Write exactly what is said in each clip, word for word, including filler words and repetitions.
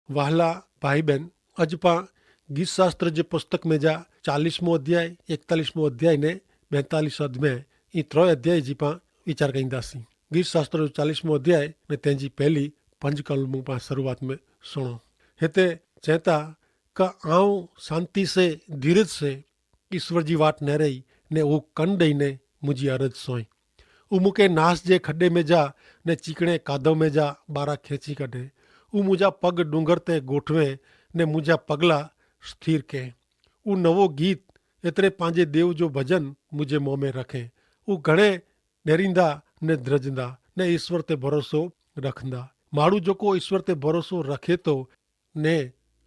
વહાલા ભાઈ બહેન, અજ પાં ગીતશાસ્ત્ર જે પુસ્તક મેં જા ચાલીસમો અધ્યાય, એકતાલીસમો અધ્યાય ને બેતાલીસ અધ્યાય, ઈ ત્રોય અધ્યાય જી પાં વિચાર કઈંદા સી. ગીતશાસ્ત્ર જો ચાલીસમો અધ્યાય ને તેની પહેલી પંજ કલમો પાં શરૂઆત મેં સુણો. હેતા ચેતા, કા આઉં શાંતિ સે, ધીરજ સે ઈસ્વર જી વાટ નહરઈ, ને ઉં કન દઈને મુઝે અરજ સોઈ. ઉં મુકે નાસ જે ખડ઼ે મેં જા ને ચીકણે કાદો મેં જા બારા ખેંચી કઢે. ઉં મુઝે પગ ડુંગર તે ગોઠવે, ને મુઝે પગલા સ્થિર કે. ઉં નવો ગીત એતરે પાંજે દેવ જો ભજન મુઝે મોં મેં રખે. ઉં ઘણે ડેરીંદા ને દ્રજંદા ને ઈસ્વર તે ભરોસો રખંદા. માણું જોકો ઈસ્વર તે ભરોસો રખે તો ને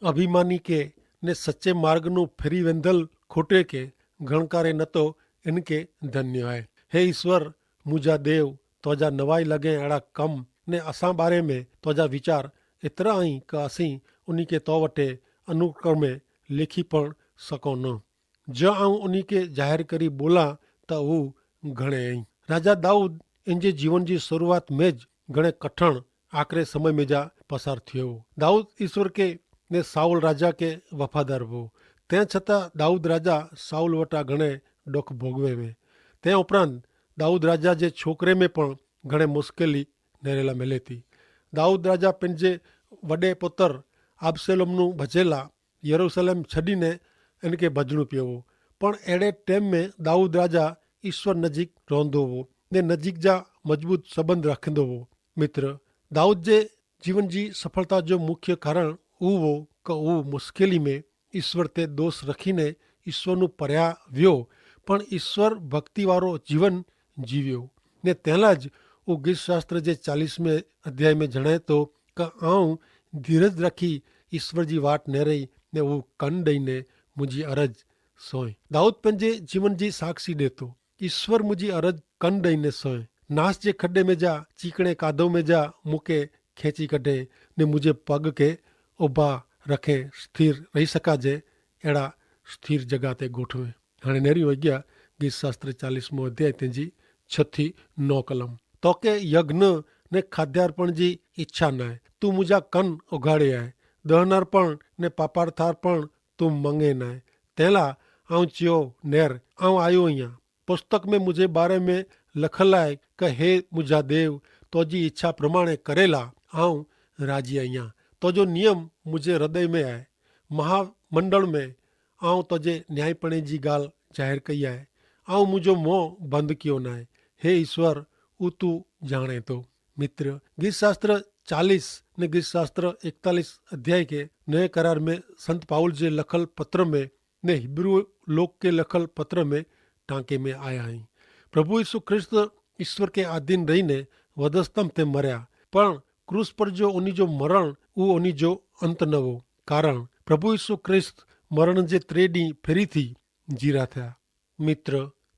અભિમાની કે ને સચ્ચે માર્ગ નું ફેરી વેંધલ ખોટે કે ગણકારે નતો, એન કે ધન્ય હૈ. હે ઈસ્વર, મુઝે દેવ, તોજા નવાઈ લગે એડા કમ ને અસાં બારે મેં તોજા વિચાર એતરા અહીં કે અસી ઉની કે તો વટે અનુક્રમે લેખી પણ સકો ન. જો આઉં ઉની કે જાહેર કરી બોલા તો ઉં ઘણે અહીં. રાજા દાઉદ એન જે જીવન જી શરૂઆત મેં જ ઘણે કઠણ આખરે સમય મેં જા પસાર થયો. દાઉદ ઈસ્વર કે ને સાઉલ રાજા કે વફાદાર વો. તે છતાં દાઉદ રાજા સાઉલ વટા ઘણે ડોખ ભોગવે વે. તે ઉપરાંત દાઉદ રાજા જે છોકરે મેં પણ ઘણે મુશ્કેલી નેરેલા મેલેતી. દાઉદ રાજા પેનજે વડે પોતર આબ્સેલોમનું ભજેલા યરૂસલેમ છડીને એનકે ભજણું પ્યોવો. પણ એડે ટેમ મેં દાઉદ રાજા ઈસ્વર નજીક રોંધો વો ને નજીક જા મજબૂત સંબંધ રાખંદો વો. મિત્ર, દાઉદ જે જીવન જી સફળતા જો મુખ્ય કારણ ઉવો કે ઉવ મુશ્કેલી મેં ઈસ્વર તે દોષ રખીને ઈસ્વરનું પર્યા વ્યો, પણ ઈસ્વર ભક્તિવારો જીવન જીવ્યો. ને તેલા જ ઉગીત શાસ્ત્ર જે ચાલીસમે અધ્યાય મેં જણાયતો કે આઉં ધીરજ રાખી ઈસ્વર જી વાટ નેરઈ ને ઉં કન દઈને મુજી અરજ સોય. દાઉદ પન જે જીવન જી સાક્ષી દેતો, ઈસ્વર મુજી અરજ કન દઈને સોય. નાસ જે ખડે મેં જા, ચીકણે કાદો મેં જા મુકે ખેંચી કઢે ને મુજે પગ કે ઉભા રખે સ્થિર રહી સકા જે એડા સ્થિર જગા તે ગોઠવે. હણે નેરી વગ્યા ગીત શાસ્ત્ર ચાલીસમો અધ્યાય તેની છ થી નો કલમ. તો કે યજ્ઞ ને ખાદ્યાર્પણ જી ઇચ્છા નાય, તું મુજા કન ઉગાડે આય. દહનાર્પણ ને પાપાર્થાર્પણ તું મંગે નાય. તેલા આઉં ચ્યો નેર, આઉં આયો અહિયા. પુસ્તક મેં મુઝે બારે મેં લખલ આય કે હે મુઝા દેવ, તોજી ઇચ્છા પ્રમાણે કરેલા આઉં રાજી અહિયા. તોજો નિયમ મુઝે હૃદય મેં આય. મહામંડળ મેં આઉં તોજે ન્યાયીપણે જી ગાલ જાહેર કઈ આય. આઉં મુઝો મોં બંધ કિયો નાય. હે ઇશ્વર, ઉતુ જાણે તો. મિત્ર, ગ્રીસ શાસ્ત્ર ચાલીસ ને ગ્રીસ શાસ્ત્ર એકતાલીસ અધ્યાય કે નય કરાર મેં સંત પાઉલ જે લખલ પત્ર મેં ને હિબ્રૂ લોક કે લખલ પત્ર મેં ટાંકે મેં આયા હૈં. પ્રભુ ઈસુ ખ્રિસ્ત ઈસ્વર કે આધીન રહીને વધસ્તંભ તે મર્યા, પણ ક્રૂસ પર જો ઉની જો મરણ ઉ ઉની જો અંત નવો. કારણ પ્રભુ ઈસુ ખ્રિસ્ત મરણ જે ત્રેડી ફેરી થી જીરા થયા. મિત્ર,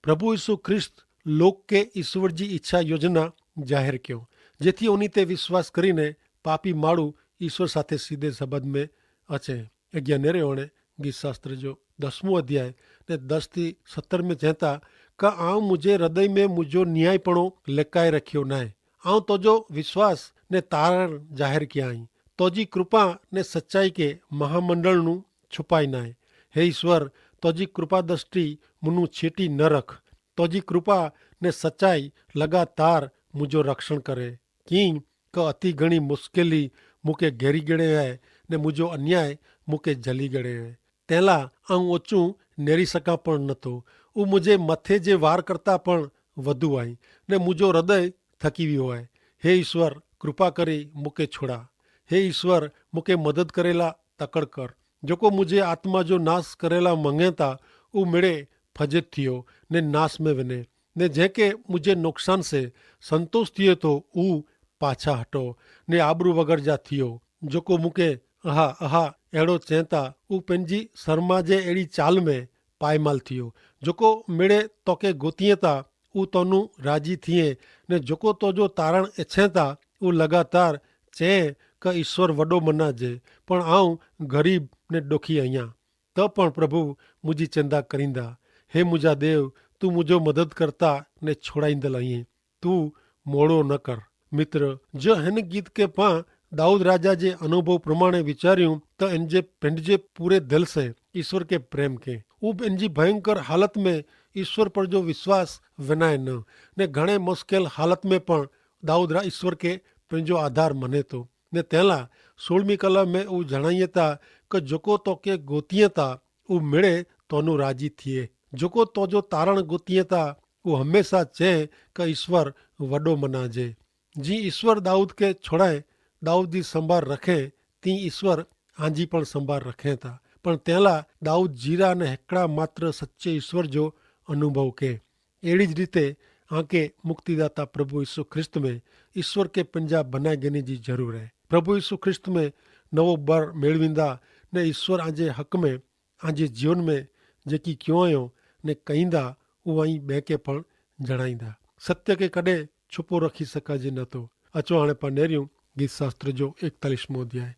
પ્રભુ ઈસુ ખ્રિસ્ત લોક કે ઈસ્વર જી ઇચ્છા યોજના જાહેર કહ્યો, જેથી ઉની તે વિશ્વાસ કરીને પાપી માળુ ઈસ્વર સાથે સીધે સબંધ મેં અચે. અજ્ઞાનેરે વણે ગીત શાસ્ત્ર જો દસમું અધ્યાય ને દસ થી સત્તર મેં ચેતા, કા આઉં મુઝે હૃદય મેં મુઝો ન્યાયીપણો લેકાઈ રખ્યો નાય. આઉં તોજો વિશ્વાસ ને તારણ જાહેર કિયા હી. તોજી કૃપા ને સચ્ચાઈ કે મહામંડળનું છુપાઈ નાય. હે ઈસ્વર, તોજી કૃપા દ્રષ્ટિ મુનું છેટી ન રખ. તોજી કૃપા ને સચ્ચાઈ લગાતાર મુઝો રક્ષણ કરે. કિંક કે અતિ ઘણી મુશ્કેલી મુકે ઘેરી ગણે હૈ ને મુઝો અન્યાય મુકે જલી ગણે હૈ. તેલા આઉં ઓચું નેરી સકા પણ નતો. ઉં મુઝે મતે જે વાર કરતા પણ વધુ આઈ ને મુઝો હૃદય થકી વ્યો આય. હે ઈસ્વર, કૃપા કરી મુકે છોડા. હે ઈસ્વર, મુકે મદદ કરેલા તકડ કર. જોકો મુઝે આત્મા જો નાસ કરેલા મંગેતા ઉ મેડે ફજત થિયો ને નાસ મેં વેને. ને જેંકે મુઝે નોકસાન સે સંતોષ થિયે તો ઉ પાછા હટો ને આબરૂ વગર જા થિયો. જોકો મુકે અહા અહા એડો ચેંતા ઉ પેનજી સર્મા જે એડી ચાલ મેં પાયમાલ થિયો. જોકો મેડે તોકે ગોતિયે તા ઉ તોનું રાજી થિયે. ને જોકો તોજો તારણ એછેંતા ઉ લગાતાર ચે કે ઈસ્વર વડો મના જે, પણ આઉં ગરીબ ને ડોખી અહિયા. તો પણ પ્રભુ મુજી ચેંદા કરીંદા. હે મુજા દેવ, તું મુજો મદદ કરતા ને છોડાઈંદલ અહીં. તું મોડો ન કર. મિત્ર, જો હેન ગીત કે પાં દાઉદ રાજા જે અનુભવ પ્રમાણે વિચાર્યું તો એન જે પેંડ જે પૂરે દિલ સે ઈસ્વર કે પ્રેમ કે ઉપ એન જી ભયંકર હાલત મેં ઈસ્વર પર જો વિશ્વાસ વેનાય ન. ને ઘણે મુશ્કેલ હાલત મેં પણ દાઉદ રા ઈસ્વર કે પેંજો આધાર મને તો. ને તેલા સોળમી કલમ મેં ઉજણાયે તા કે જોકો તો કે ગોતિયે તા ઉમેડે તોનું રાજી થિયે. જોકો તો જો તારણ ગોતિયે તા ઉ હમેંશા ચે કે ઈસ્વર વડો મનાજે. જી ઈસ્વર દાઉદ કે છોડાએ દાઉદ જી સંભાર રખે તી ઈસ્વર આંજી પણ સંભાર રખે તા. પણ તેલા દાઉદ જીરા ને હેકડા માત્ર સચ્ચે ઈસ્વર જો અનુભવ કે એડી જ રીતે આંકે મુક્તિદાતા પ્રભુ ઈસુ ખ્રિસ્ત મેં ઈસ્વર કે પંજા ભનાઈ ગની જી જરૂર હૈ. પ્રભુ ઈસુ ખ્રિસ્ત મેં નવો બર મેળવીંદા ને ઈસ્વર આજે હક મેં આજે જીવન મેં જેકી ક્યોંયો ને કહીંદા ઉવાઈ બેંકે પણ જણાઈંદા. સત્ય કે કદે છુપો રખી સકાજે નતો. અચો હાણે પા નેર્યું ગીત શાસ્ત્ર જો એકતાલીસ મોં અધ્યાય.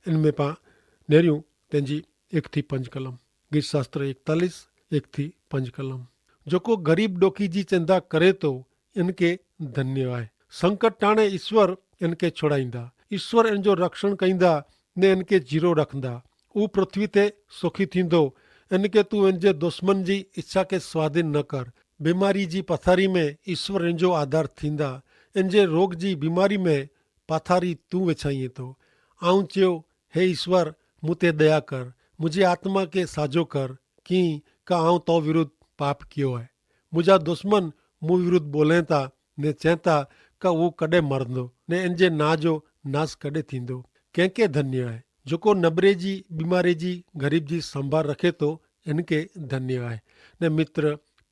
એન મેં પા નેર્યું તેનજી એક થી પંજ કલમ. ગીત શાસ્ત્ર એકતાલીસ એક થી પંજ કલમ. જોકો ગરીબ ડોકી જી ચેંદા કરે તો એન કે ધન્ય આય. સંકટ ટાણે ઈસ્વર એન કે છોડાઈંદા. ઈસ્વર એન જો રક્ષણ કઈંદા ને એન કે જીરો રખંદા. ઉપૃથ્વી તે સોખી થીંદો. એન કે તું એન જે દુશ્મન જી ઇચ્છા કે સ્વાધીન ન કર. બીમારી જી પથારી મેં ઈસ્વર એન જો આધાર થીંદા. એન જે રોગ જી બીમારી મેં પાથારી તું વેછાઈ તો. આઉં ચ્યો, હે ઈસ્વર, મુતે દયા કર. મુઝે આત્મા કે સાજો કર. કિંકા આઉં તો વિરુદ્ધ પાપ કિયો હૈ. મુઝે દુશ્મન મુવિરુદ્ધ બોલેતા ને ચેતા કે ઉં કડે મરંદો ને એન જે ના જો નાસ કડે થીંદો? કેંકે ધન્ય હૈ. જોકો નબરેજી બીમારેજી ગરીબજી સંભાર રખે તો એન કે ધન્ય હૈ. ને મિત્ર,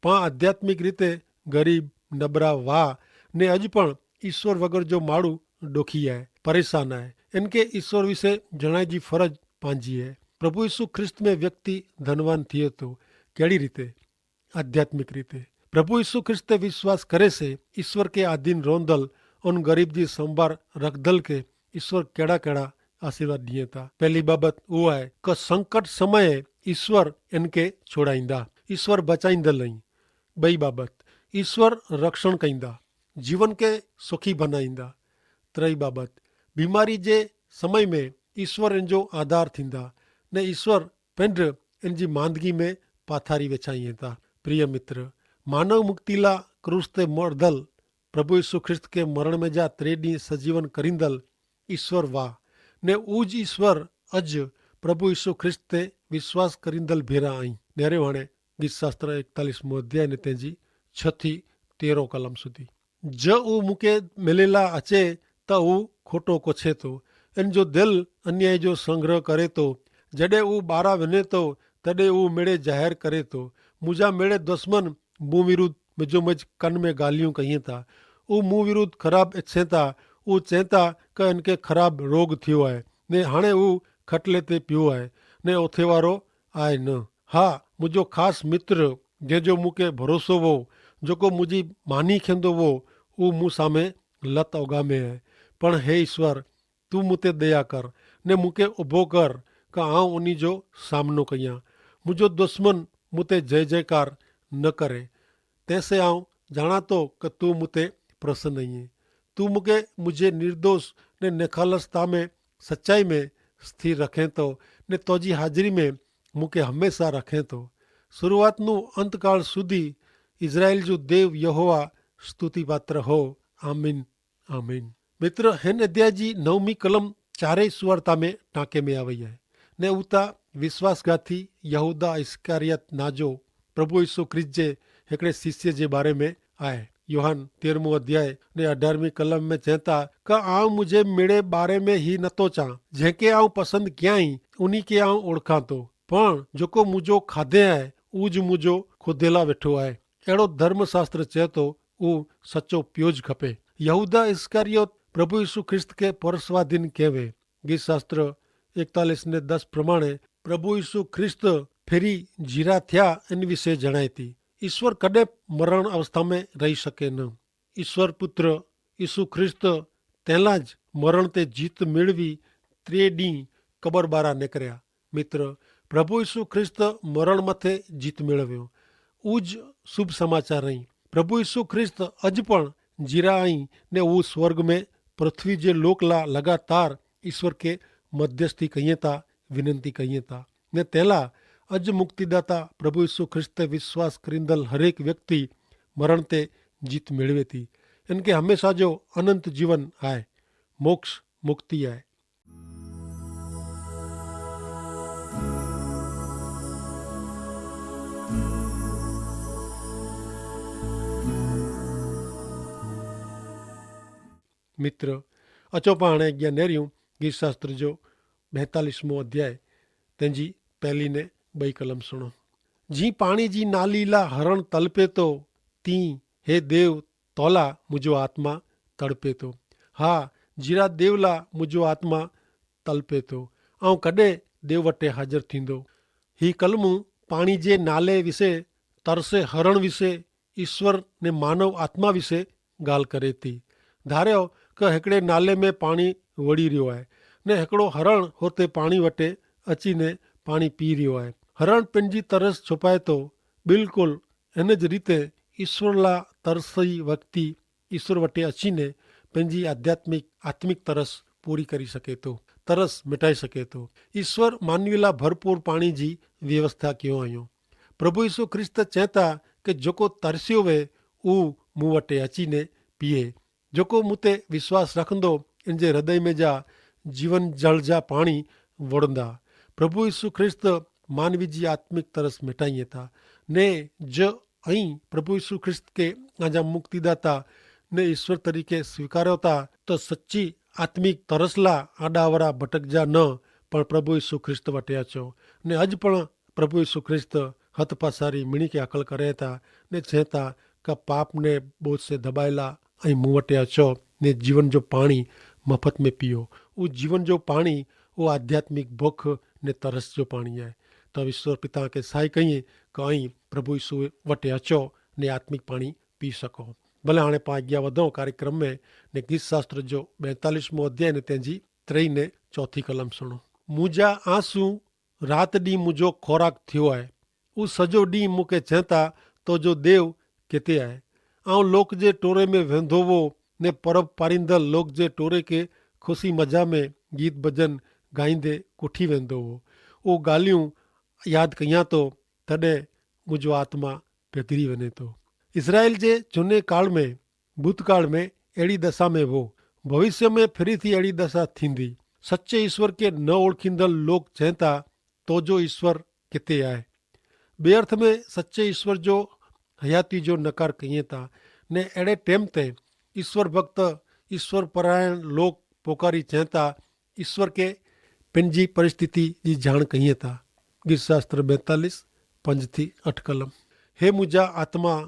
પા આધ્યાત્મિક રીતે ગરીબ નબરા વાહ ને અજ પણ ઈસ્વર વગર જો માડૂ ડોખી આય, પરેશાન આય. એન કે ઈસ્વર વિશે જણાઈ જી ફરજ પાંજી આય. પ્રભુ ઈસુ ખ્રિસ્ત મેં વ્યક્તિ ધનવાન થિયે તો? કેડી રીતે? આધ્યાત્મિક રીતે. પ્રભુ ઈસુ ખ્રિસ્ત તે વિશ્વાસ કરે સે ઈસ્વર કે આધીન રોંધલ અન ગરીબ જી સંભાર રખધલ કે ઈસ્વર કેડા કેડા આશીર્વાદ દિયે તા? પહેલી બાબત ઉઆય કે સંકટ સમયે ઈસ્વર એન કે છોડાઈંદા, ઈસ્વર બચાઈંદલ અહીં. બઈ બાબત, ઈસ્વર રક્ષણ કઈંદા, જીવન કે સુખી ભનાઈંદા. ત્રય બાબત, બીમારી જે સમય મેં ઈસ્વર એન જો આધાર થીંદા ને ઈસ્વર પેંડ એન જી માંદગી મેં પાથારી વેછાઈ તા. પ્રિય મિત્ર, માનવ મુક્તિલા ક્રૂસ તે મરદલ પ્રભુ ઈસુ ખ્રિસ્ત કે મરણ મેં જા ત્રેડી સજીવન કરીંદલ ઈસ્વર વાહ. ને ઉજ ઈસ્વર અજ પ્રભુ ઈસુ ખ્રિસ્ત તે વિશ્વાસ કરીંદલ ભેરા આઈ. નેરે વણે ગીત શાસ્ત્ર એકતાલીસ મોં અધ્યાય ને તેજી છ થી તેરો કલમ સુધી. જો ઉં મુકે મેલેલા અચે તો ઉં ખોટો કોછે તો, એન જો દિલ અન્યાય જો સંગ્રહ કરે તો, જડે ઉં બારા વેને તો તદે ઉં મેડે જાહેર કરે તો. મુજા મેડે દુશ્મન મું વિરુદ્ધ મેજો મેજ કન મેં ગાલિયું કહિયે તા. ઉં મું વિરુદ્ધ ખરાબ એચ્છે તા. ઉં ચેતા કે એન કે ખરાબ રોગ થિયો આય ને હાણે ઉં ખટલે તે પ્યો આય ને ઓથેવારો આય ન. હા, મુજો ખાસ મિત્ર જેજો મુકે ભરોસો વો, જોકો મુજી માની ખેંદો વો, ઉં મુસામે લત ઓગામે હૈ. પણ હે ઈસ્વર, તું મુતે દયા કર ને મુકે ઉભો કર કે આઉં ઉની જો સામનો કહિયા. મુજો દુશ્મન મુતે જય જયકાર ન કરે. તેસે આઉં જાણાતો કે તું મુતે પ્રસન નહીં હૈ. તું મુકે મુઝે નિર્દોષ ને નેખાલસતા મેં સચ્ચાઈ મેં સ્થિર રખેં તો ને તોજી હાજરી મેં મુકે હમેંશા રખેં તો. શરૂઆતનું અંતકાળ સુધી ઇઝરાયેલ જો દેવ યહોવા સ્તુતિપાત્ર હો. આમીન. આમીન. મિત્ર, હેન અધ્યાય જી નવમી કલમ ચારેય સુવાર્તા મેં ટાંકે મેં આવે હૈ. ને ઉતા વિશ્વાસઘાતી યહૂદા ઇસ્કારિયત નાજો પ્રભુ ઈસુ ખ્રિસ્ત જે હેકડ઼ે શિષ્ય જે બારે મેં આય. યોહાન તેરમું અધ્યાય ને અઢારમી કલમ મેં ચેંતા કે આઉં મુઝે મેડે બારે મેં હી નતો ચાં, જેંકે આઉં પસંદ ક્યાંય ઉની કે આઉં ઓળખાંતો. પણ જોકો મુજો ખાધે આય ઉજ મુજો ખોધેલા વેઠો આય. એડો ધર્મશાસ્ત્ર ચેતો ઉ સચો પ્યોજ ખપે. યહૂદા ઇસ્કારિયોત પ્રભુ ઈસુ ખ્રિસ્ત કે પરસ્વાધીન કહેવે. ગીતશાસ્ત્ર એકતાલીસ ને દસ પ્રમાણે પ્રભુ ઈસુ ખ્રિસ્ત ફેરી જીરા થ્યા એન વિશે જણાયતી. ઈસ્વર કદે મરણ અવસ્થામે રહી શકે ન. ઈસ્વર પુત્ર ઈસુ ખ્રિસ્ત તેલા જ મરણ તે જીત મેળવી ત્રે દી કબર બારા નેકર્યા. મિત્ર, પ્રભુ ઈસુ ખ્રિસ્ત મરણ મતે જીત મેળવ્યો. ઉજ શુભ સમાચાર અહીં. પ્રભુ ઈસુ ખ્રિસ્ત અજ પણ જીરા અહીં ને ઉસ સ્વર્ગ મેં પૃથ્વી જે લોક લા લગાતાર ઈસ્વર કે મધ્યસ્થી કહિએ તા વિનંતી કહિએ તા. ને તેલા અજ મુક્તિદાતા પ્રભુ ઈસુ ખ્રિસ્ત તે વિશ્વાસ કરીંદલ હરેક વ્યક્તિ મરણ તે જીત મેળવે તી. એન કે હમેંશા જો અનંત જીવન આય, મોક્ષ મુક્તિ આય. મિત્ર, અચો પાણે અજ્ઞા નેર્યું ગીતશાસ્ત્ર જો બેતાલીસમો અધ્યાય, તેની પહેલી ને બઈ કલમ સુણો. જી પાણી જી નાલી લા હરણ તલપે તો, તી હે દેવ, તોલા મુજો આત્મા તડપે તો. હા, જીરા દેવલા મુજો આત્મા તલપે તો. આઉં કદે દેવ વટે હાજર થીંદો? હી કલમું પાણી જે નાલે વિશે, તરસે હરણ વિશે, ઈસ્વર ને માનવ આત્મા વિશે ગાલ કરે તી. ધાર્યો કે હેકડ઼ે નાલે મેં પાણી વળી રહ્યો આય, ને હેકડો હરણ હોતે પાણી વટે અચીને પાણી પી રહ્યો આય. હરણ પેનજી તરસ છુપાય તો, બિલકુલ એન જ રીતે ઈસ્વર લા તરસી વક્તિ ઈસ્વર વટે અચીને પેનજી આધ્યાત્મિક આત્મિક તરસ પૂરી કરી શકે તો, તરસ મિટાઈ શકે તો. ઈસ્વર માનવીલા ભરપૂર પાણી જી વ્યવસ્થા કયો અયો. પ્રભુ ઈસુ ખ્રિસ્ત ચેતા કે જોકો તરસ્યો વે, ઉહ મું વટે અચીને પીએ. જોકો મુતે વિશ્વાસ રાખંદો, એનજે હૃદય મેં જા જીવન જળ જા પાણી વડંદા. પ્રભુ ઈસુ ખ્રિસ્ત માનવી જી આત્મિક તરસ મેટાઈ થા. ને જો અહીં પ્રભુ ઈસુ ખ્રિસ્ત કે આજા મુક્તિદાતા ને ઈસ્વર તરીકે સ્વીકાર્યો થા, તો સચ્ચી આત્મિક તરસલા આડાવરા ભટક જા ન, પણ પ્રભુ ઈસુ ખ્રિસ્ત વટે અચો. ને અજ પણ પ્રભુ ઈસુ ખ્રિસ્ત હત પાસારી મિણી કે હકલ કરે થા, ને છેતા કે પાપને બોજ સે ધબાયેલા અહીં મુવટે અચો, ને જીવન જો પાણી મફત મેં પીઓ. ઉહ જીવન જો પાણી ઉહ આધ્યાત્મિક ભોખ ને તરસ જો પાણી આય. તો ઈસ્વર પિતા કે સાઈ કહિએ કે અહીં પ્રભુ ઈસુ વટે અચો ને આત્મિક પાણી પી સકો. ભલે હાણે પાં અગિયા વધો કાર્યક્રમ મેં ને ગીત શાસ્ત્ર જો બેતાલીસમો અધ્યાય ને તેની ત્રેય ને ચોથી કલમ સુણો. મુજા આંસુ રાત દી મુજો ખોરાક થ્યો આય. ઉસ સજો દી મુકે ચેંતા તો જો દેવ કેતે આય? આઉં લોક જે ટોરે મેં વેંધો વો ને પરબ પારિંદલ લોક જે ટોરે કે ખુશી મજા મેં ગીત ભજન ગાઈંદે કુઠી વેંધો વો. ઉહ ગાલિયું યાદ કહિયા તો તદે મુજો આત્મા પેદરી વને તો. ઇઝરાયેલ જે જુને કાળ મેં ભૂતકાળ મેં એડી દશા મેં વો, ભવિષ્ય મેં ફિરી થી એડી દશા થીંદી. સચ્ચે ઇશ્વર કે ન ઓળખીંદલ લોક ચેંતા તો જો ઇશ્વર કિતે આય? બે અર્થ મેં સચ્ચે ઇશ્વર જો હયાતી જો નકાર કહિએ તા. ને એડે ટેમ તે ઇશ્વર ભક્ત ઇશ્વર પરાયણ લોક પોકારી ચેંતા ઇશ્વર કે પેનજી પરિસ્થિતિ જી જાણ કહિએ તા. ગીતશાસ્ત્ર બેતાલીસ પંજ થી અઠ કલમ. હે મુજા આત્મા,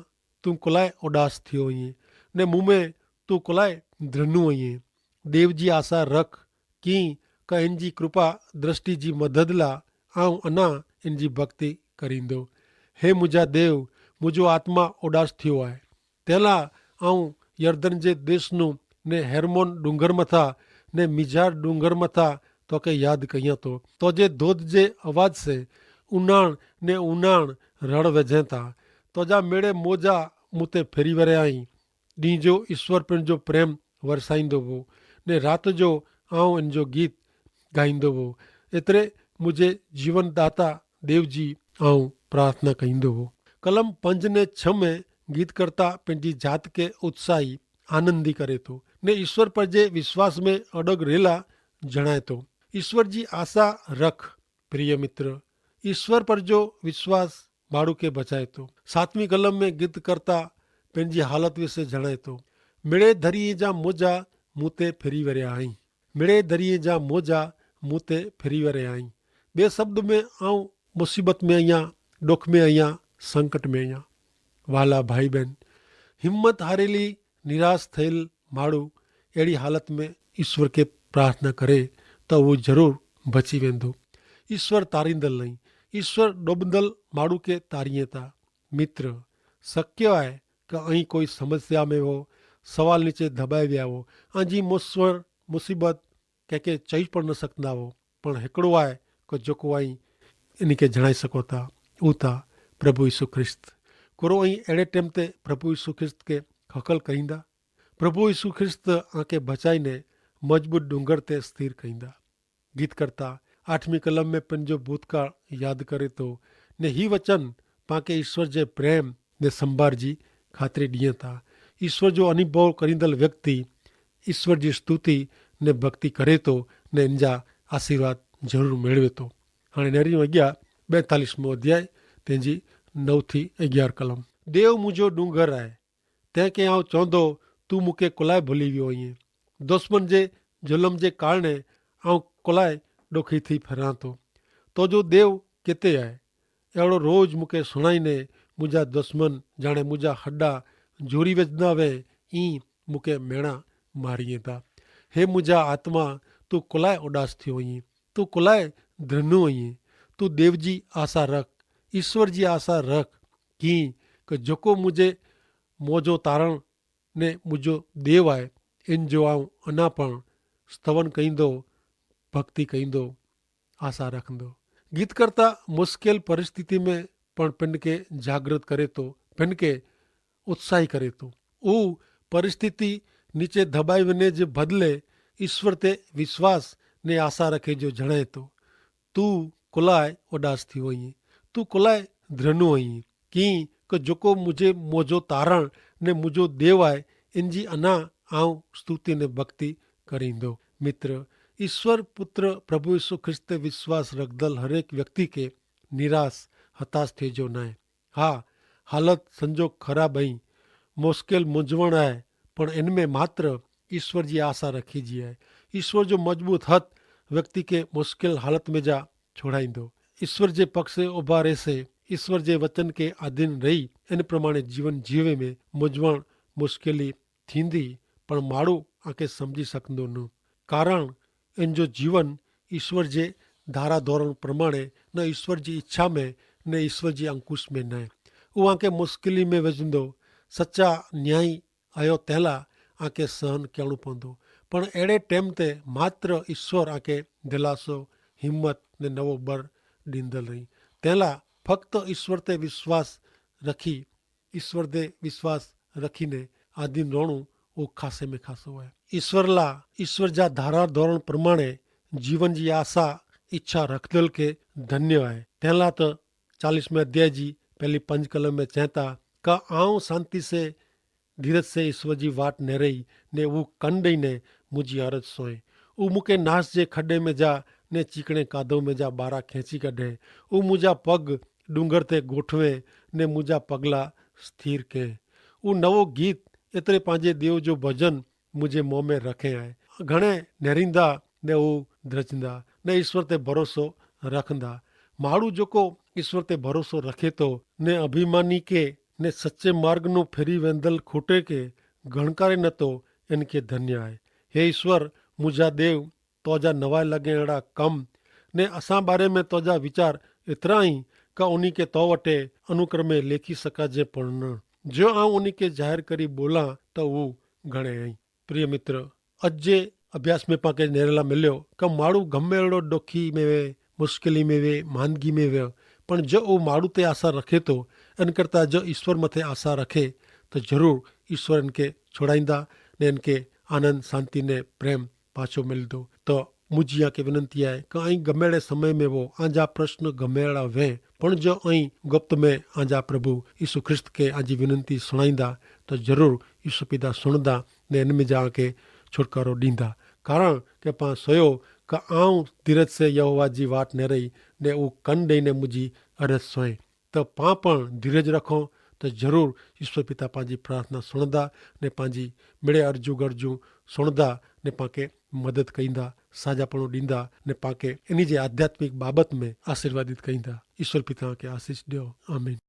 તું કુલાએ ઉડાસ થિયો હૈં, ને મુમે તું કુલાએ ધ્રનુ હૈં? દેવ જી આશા રખ કિંક એન જી કૃપા દ્રષ્ટિ જી મદદલા આઉં અના એન જી ભક્તિ કરીંદો. હે મુજા દેવ, મુજો આત્મા ઉડાસ થિયો હૈ. તેલા આઉં યર્દન જે દેશનું ને હેર્મોન ડુંગર મતા ને મિજાર ડુંગર મતા તો કે યાદ કહિયા તો. તો જે ધોધ જે અવાજ સે ઉનાણ ને ઉનાણ રડ વેજેતા. તો જા મેળે મોજા મુતે ફેરી વરે આઈ. દી જો ઈસ્વર પણ જો પ્રેમ વરસાઈંદો વો, ને રાત જો આઉં એન જો ગીત ગાઈંદો વો. એતરે મુઝે જીવનદાતા દેવ જી આઉં પ્રાર્થના કઈંદો વો. કલમ પંજ ને છ મેં ગીતકર્તા પેંજી જાત કે ઉત્સાહી આનંદી કરે તો, ને ઈસ્વર પર જે વિશ્વાસ મેં અડગ રહેલા જણાય તો. ઈસ્વર જી આશા રખ. પ્રિય મિત્ર, ઈસ્વર પર જો વિશ્વાસ માડૂ કે બચાય તો. સાતમી કલમ મેં ગીતકર્તા પેંજી હાલત વિશે જણાય તો, મેળે ધરી જા મોજા મુતે ફેરી વર્યા હૈં. મેળે ધરી જા મોજા મુતે ફેરી વર્યા હૈં. બે શબ્દ મેં આઉં મુસીબત મેં અહિયા, ડોખ મેં અહિયા, સંકટ મેં અહિયા. વહાલા ભાઈ બહેન, હિંમત હારેલી નિરાશ થયેલ માડૂ એડી હાલત મેં ઈસ્વર કે પ્રાર્થના કરે તો વો જરૂર બચી વેંધો. ઈસ્વર તારીંદલ નહીં, ઈસ્વર ડોબંદલ માડૂ કે તારીએ તા. મિત્ર, શક્ય આય કે અહીં કોઈ સમસ્યા મેં હો, સવાલ નીચે ધબાઈ વ્યા હો, આજી મુસ્વર મુસીબત કે કે ચહી પણ ન સકતા હો. પણ હેકડો આય કે જોકો અહીં એની કે જણાઈ સકોતા, ઉતા પ્રભુ ઈસુ ખ્રિસ્ત. કોરો અહીં એડે ટેમ તે પ્રભુ ઈસુ ખ્રિસ્ત કે હકલ કરીંદા? પ્રભુ ઈસુ ખ્રિસ્ત આંકે બચાઈ ને મજબૂત ડુંગર તે સ્થિર કહીંદા. ગીતકર્તા આઠમી કલમ મેં પન જો ભૂતકાળ યાદ કરે તો, ને હી વચન પાંકે ઈસ્વર જે પ્રેમ ને સંભાર જી ખાતરી દિયે તા. ઈસ્વર જો અનુભવ કરીંદલ વ્યક્તિ ઈસ્વર જી સ્તુતિ ને ભક્તિ કરે તો, ને ઇનજા આશીર્વાદ જરૂર મેળવે તો. હાણે નેરી વગ્યા બેતાલીસમો અધ્યાય, તેની નવ થી અગિયાર કલમ. દેવ મુજો ડુંગર આય, તેં કે આઉં ચોંધો, તું મુકે કુલાય ભલી વ્યો અઇયે? દુશ્મન જે જુલમ જે કારણે આઉં કુલાય ડોખી થી ફેરાં તો? તો જો દેવ કેતે આય? એડો રોજ મુકે સુણાઈ ને મુજા દુશ્મન જાણે મુજા હડા જોરી વેચના વે, ઈ મુકે મેણા મારી તા. હે મુજા આત્મા, તું કુલાય ઉડાસ થી હોઈ? તું કુલાય ધ્રનુ હોઈ? તું દેવ જી આશા રખ, ઈસ્વર જી આશા રખ, કિંક જોકો મુઝે મોજો તારણ ને મુજો દેવ આય, એન જો આઉં અના પણ સ્તવન કહીંદો, ભક્તિ કહીંદો, આશા રખંદો. ગીતકર્તા મુશ્કેલ પરિસ્થિતિ મેં પણ પિંડ કે જાગ્રત કરે તો, પિંડ કે ઉત્સાહી કરે તો. ઉ પરિસ્થિતિ નીચે ધબાઈ વને જે બદલે ઈસ્વર તે વિશ્વાસ ને આશા રખે જો જણાય તો. તું કુલાય ઉડાસ થી હોઈ? તું કુલાય ધ્રનુ હોઈ? કિંક જોકો મુઝે મોજો તારણ ને મુજો દેવ આય, એન જી અના આઉં સ્તુતિ ને ભક્તિ કરીંદો. મિત્ર, ઈસ્વર પુત્ર પ્રભુ ઈસુ ખ્રિસ્ત તે વિશ્વાસ રખદલ હરેક વ્યક્તિ કે નિરાશ, હતાશ થે જો નાય. હા, હાલત સંજોગ ખરાબ હૈં, મુશ્કેલ મુજવણ આય, પણ એન મેં માત્ર ઈસ્વર જી આશા રખી જી આય. ઈસ્વર જો મજબૂત હત વ્યક્તિ કે મુશ્કેલ હાલત મેં જા છોડાઈંદો. ઈસ્વર જે પક્ષે ઉભા રહેશે. ઈસ્વર જે વચન કે આધીન રહી એન પ્રમાણે જીવન જીવે મેં મુજવણ મુશ્કેલી થીંદી, પણ માડૂ આંકે સમઝી સકંદો ન. કારણ એન જો જીવન ઈસ્વર જે ધારા ધોરણ પ્રમાણે ન ઈસ્વર જી ઇચ્છા મેં ન ઈસ્વર જી અંકુશ મેં નાય. ઉ આંકે મુશ્કેલી મેં વજંદો. સચા ન્યાયી અયો તેલા આંકે સહન કહેણું પોંદો. પણ એડે ટેમ તે માત્ર ઈસ્વર આંકે દિલાસો, હિંમત ને નવો બર દીંદલ રહી. તેલા ફક્ત ઈસ્વર તે વિશ્વાસ રખી ઈસ્વર તે વિશ્વાસ રખીને આધીન રોણું ઉ ખાસે મેં ખાસો હોય. ઈસ્વર લા ઈસ્વર જા ધારા ધોરણ પ્રમાણે જીવન જી આશા ઇચ્છા રખદલ કે ધન્ય હોય. તેલા તો ચાલીસ મેં અધ્યાય જી પહેલી પંજ કલમ મેં ચેંતા, કા આઉં શાંતિ સે ધીરજ સે ઈસ્વર જી વાટ નેરઈ, ને ઉં કન દઈને મુઝે અરજ સોય. ઉં મુકે નાસ જે ખડ઼ે મેં જા ને ચીકણે કાદો મેં જા બારા ખેંચી કઢ઼ે. ઉં મુઝે પગ ડુંગર તે ગોઠવે ને મુઝે પગલા સ્થિર કહેં. ઉં નવો ગીત એતરે પાંજે દેવ જો ભજન મુઝે મોં મેં રખે આય. ઘણે નેરીંદા ને ઉં ધ્રજંદા ને ઈસ્વર તે ભરોસો રખંદા. માડૂ જોકો ઈસ્વર તે ભરોસો રખે તો ને અભિમાની કે ને સચ્ચે માર્ગ નો ફેરી વેંધલ ખોટે કે ગણકારે નતો, એન કે ધન્ય આય. હે ઈસ્વર, મુઝે દેવ, તોજા નવાઈ લગે એડા કમ ને અસાં બારે મેં તોજા વિચાર એતરા હી કા ઉની કે તો વટે અનુક્રમે લેખી સકા જે પણ ન. જો આઉં ઉની કે જાહેર કરી બોલા તો ઉં ઘણે હી. પ્રિય મિત્ર, અજ જે અભ્યાસ મેં પાંકે નેરેલા મિલ્યો કે માડૂ ગમે એડો ડોખી મેં વે, મુશ્કેલી મેં વે, માંદગી મેં વે, પણ જો ઉં માડૂ તે આશા રખે તો એન કરતા જો ઈસ્વર મતે આશા રખે તો જરૂર ઈસ્વર એન કે છોડાઈંદા ને એન કે આનંદ, શાંતિ ને પ્રેમ પાછો મિલ દો. તો મુઝે યા કે વિનંતી આય કે અહીં ગમે એડે સમય મેં વો, આંજા પ્રશ્ન ગમે એડા વે, પણ જો અહીં ગુપ્ત મેં આંજા પ્રભુ ઈસુ ખ્રિસ્ત કે આંજી વિનંતી સુણાઈંદા તો જરૂર ઈસુ પિતા સુણદા ને એન મેં જા કે છુટકારો દીંદા. કારણ કે પાં સોયો કે આઉં ધીરજ સે યહોવા જી વાટ નેરઈ ને ઉં કન દઈને મુઝે અરજ સોય. તો પાં પણ ધીરજ રખો તો જરૂર ઈસ્વર પિતા પાંજી પ્રાર્થના સુણદા ને પાંજી મેડે અરજુ ગરજુ સુણદા ને પાંકે મદદ કઈંદા, સાજાપણો દીંદા ને પાંકે એની જે આધ્યાત્મિક બાબત મેં આશીર્વાદિત કઈંદા. ઈસ્વર પિતા કે આશીસ દ્યો. આમીન.